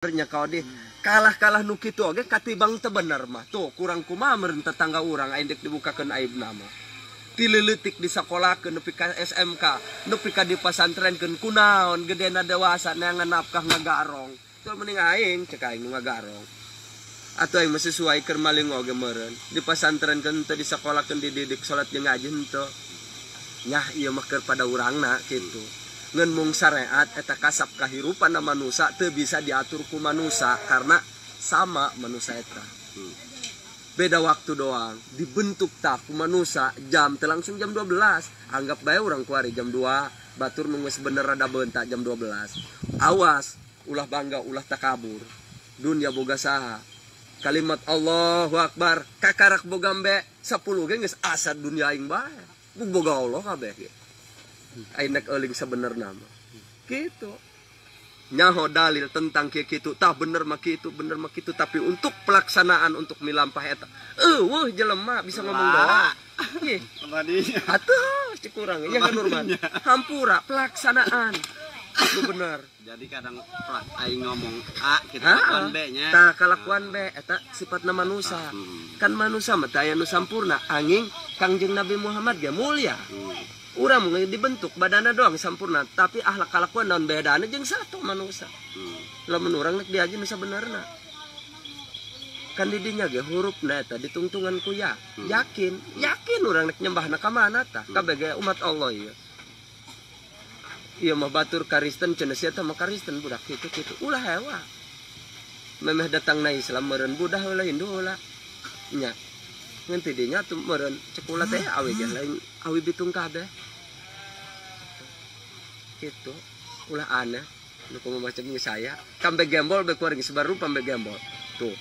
Nya kau di kalah-kalah nu kitu oge katibang teu bener mah. Tuh kurang kumaha meureun tetangga urang aing dek dibukakeun aibna mah. Ti leuletik disakolakeun nepi ka SMK, nepi ka dipasantrenkeun kunaon gedena dewasa neangan nafkah ngagarong. Tuh mending aing cek aing nu ngagarong. Atuh aing mah sesuai keur maling oge meureun. Dipasantrenkeun teu disakolakeun dididik salat jeung ngaji henteu. Nyah ieu mah keur pada urangna kitu. Ngan mung syariat eta kasab kahirupan manusia teu bisa diatur ku manusia karena sama manusia eta. Beda waktu doang dibentuk tak ku manusia jam teu langsung jam 12. Anggap bae urang kuari jam 2, batur nu geus bener rada beunta jam 12. Awas ulah bangga ulah takabur. Dunia boga saha. Kalimat Allahu Akbar kakarak boga embe 10 ge geus asa dunia aing bae. Boga Allah kabeh ge. Aing nek euling sabenerna mah. Gitu. Nyaho dalil tentang kieu kitu, tah bener mah kitu, bener mah kitu, tapi untuk pelaksanaan untuk milampah eta, eueuh jelema bisa ngomong doang. Ih. Atuh cek urang nya kan Nurman. Hampura pelaksanaan. Itu bener. Jadi kadang aing ngomong A kita kalakuan B nya. Tah kalakuan B eta sifatna manusia. Kan manusia mah teu aya nu sampurna, angin Kangjeng Nabi Muhammad ge mulia. Urang mah dibentuk badana doang sampurna, tapi akhlak kalakuan naon bedana jeung satu manusia. Lamun urang nek diaji nu sabenerna. Kan di dinya ge hurufna eta ditungtungan ku ya. Yakin, yakin urang nek nyembahna ka mana tah? Kabeh ge umat Allah ieu. Ieu mah batur Kristen cenah sia teh mah Kristen budak kitu-kitu. Ulah hewa. Memeh datang na Islam meureun Buddha heula Hindu heula. Nya. Ngan ti dinya tuh meureun cek ulah teh awe ge lain awi bitung kabeh. Gitu. Ulah aneh. Nu kumaha macam saya. Kambe gembol be kuari geus baru pambe gembol. Tuh.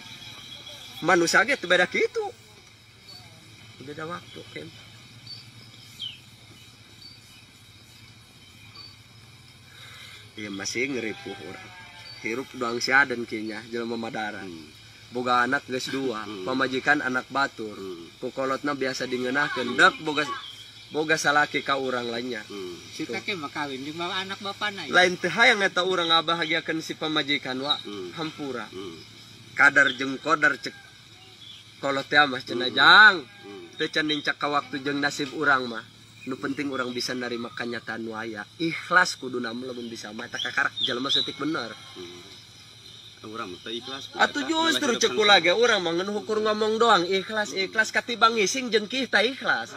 Manusia ge teu beda kitu. Beda waktu kan. Iya masih ngeripuh orang. Hirup doang siaden kinya jelema madara. Boga anak geus dua, pamajikan anak batur. Kukolotna biasa dingeunahkeun dek boga salaki ka urang lainnya. Si kakek mah kawin jeung bawa anak bapana. Lain teu hayang eta urang ngabahagiakeun si pamajikan wa hampura. Kadar jeung kodar cek kolot teh mah cenah jang. Teu can nincak ka waktu jeung nasib urang mah. Nu penting urang bisa narima kanyataan nu aya. Ikhlas kuduna mah lamun bisa mah eta kakarak jelema seutik bener. Urang mah teu ikhlas. Atuh justru cek kula ge urang mah ngeun hukur ngomong doang ikhlas ikhlas katibang ngising jeung kih tah ikhlas.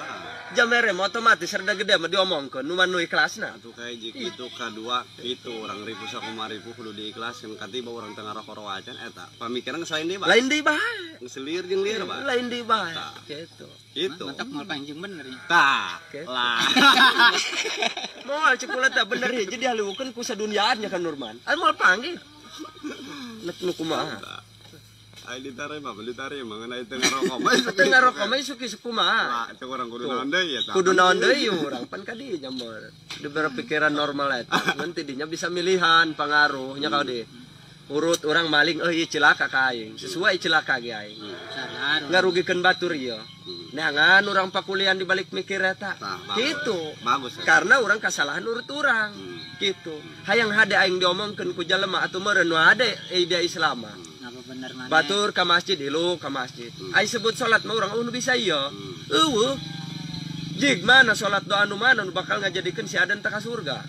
Jamere mah otomatis rada gede mah diomongkeun nu mah nu ikhlasna. Atuh kayak jik itu kadua itu urang ribu sakumaha ribu kudu diikhlaskeun katiba urang teu ngarokok acan eta. Pamikiran geus lain deui, Pak. Lain deui bae. Geus lieur jeung lieur, Pak. Lain deui bae. Gitu. Gitu. Mantap moal panjang bener ya. Tah. Lah. Moal cek kula teh bener hiji dihalukeun ku saduniaan nya kan Nurman. Aya moal panggih. Nek nu kumaha? Ai ditarima, ditarima ngan ai teu ngarokok mah. Teu ngarokok mah isuk isuk kumaha? Lah, teu urang kudu naon deui eta. Kudu naon deui urang pan ka dinya mah. Di berpikiran normal eta. Ngan ti dinya bisa milihan pangaruh nya kau di. Urut urang maling euy cilaka ka aing. Sesuai cilaka ge aing. Ngarugikeun batur ieu. Neangan urang pakulian di balik mikir eta. Gitu. Bagus. Karena urang kasalahan urut urang. Gitu. Hayang hade aing diomongkeun ku jelema atuh meureun nu hade ide Islam mah. Bener maneh. Batur ka masjid hilu ka masjid. Ai sebut salat mah urang eueuh nu bisa ieu. Eueuh. Jig mana salat doa nu mana nu bakal ngajadikeun si adan ta ka surga.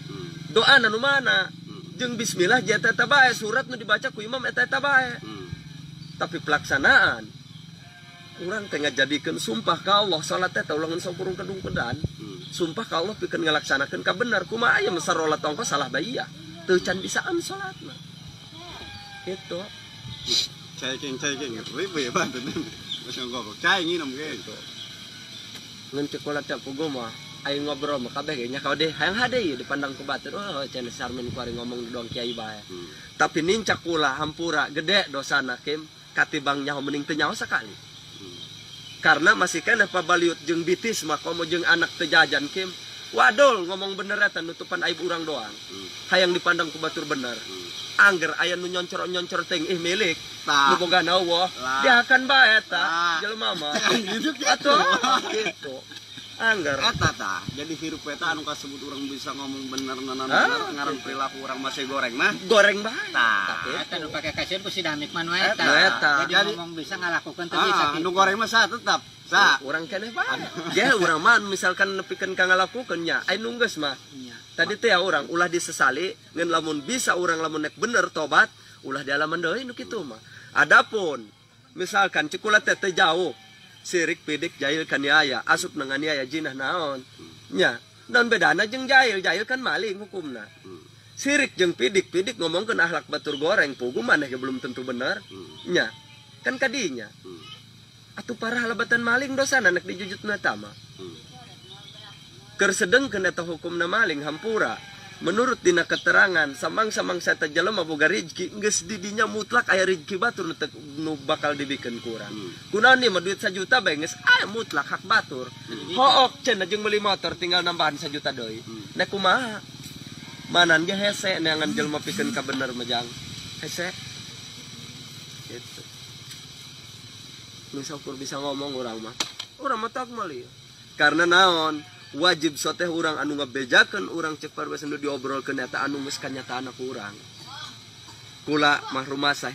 Doa nu mana? Jeung bismillah je eta eta bae surat nu dibaca ku imam eta eta bae. Tapi pelaksanaan urang teh ngajadikeun sumpah ka Allah salat teh ulah ngan sok urung kedung-kedan. Sumpah ka Allah pikeun ngalaksanakeun ka bener kumaha aya mah sarolat ongko salah bae ieu. Teu can bisaan salat mah. Gitu. Caiking ribu ya bantu nih. Masih ngobrol cai nginum gitu. Ngan cek kula teh puguh mah aing ngobrol mah kabeh ge nya kau deh hayang hade ieu dipandang ku batur. Oh cenah Sarmin kuari ngomong doang kiai bae. Tapi nincak kula hampura gede dosana kim katibang nyaho mending teu nyaho sakali. Karena masih keneh pabaliut jeung bitis mah komo jeung anak teu jajan kim. Wadul ngomong bener eta nutupan aib urang doang. Hayang dipandang ku batur bener. Angger aya nu nyoncor-nyoncor teh ih milik. Nu boga nawa. Diakan bae eta jelema mah. Atuh gitu. Anggar. Eta tah, jadi hirup eta anu kasebut urang bisa ngomong bener nanan bener ngaran perilaku urang masih goreng mah. Goreng bae. Tah. Eta nu pake kasihan ku si Damik mah nu eta. Eta. Jadi ngomong bisa ngalakukeun teu bisa Ah, nu goreng mah sa tetap. Sa. Urang keneh bae. Ya urang mah misalkan nepikeun ka ngalakukeun nya, ai nu geus mah. Nya. Tadi teh ya urang ulah disesali ngan lamun bisa urang lamun nek bener tobat ulah dialaman deui nu kitu mah. Adapun misalkan cekula teh teu jauh sirik pidik jahil kaniaya asup nganiaya jinah naon nya dan bedana jeung jahil jahil kan maling hukumna sirik jeung pidik pidik ngomongkeun akhlak batur goreng pugu maneh ge belum tentu bener nya kan kadinya atuh parah lebatan maling dosana nek dijujutna tama keur sedengkeun eta hukumna maling hampura menurut dina keterangan samang-samang saya jelema boga rizki geus di dinya mutlak aya rizki batur nu, nu bakal dibikeun ku urang. Kunaon nih mah duit 1 juta bae geus aya mutlak hak batur. Hook cenah jeung meuli motor tinggal nambahan 1 juta deui. Nek kumaha? Manan ge hese neangan jelema pikeun ka bener mah jang. Hese. Gitu. Nu syukur bisa ngomong urang mah. Urang mah tak meuli. Karena naon? Wajib soteh urang anu ngabejakeun urang cek parbasan nu diobrolkeun eta anu geus kanyataan ku urang. Kula mah rumasa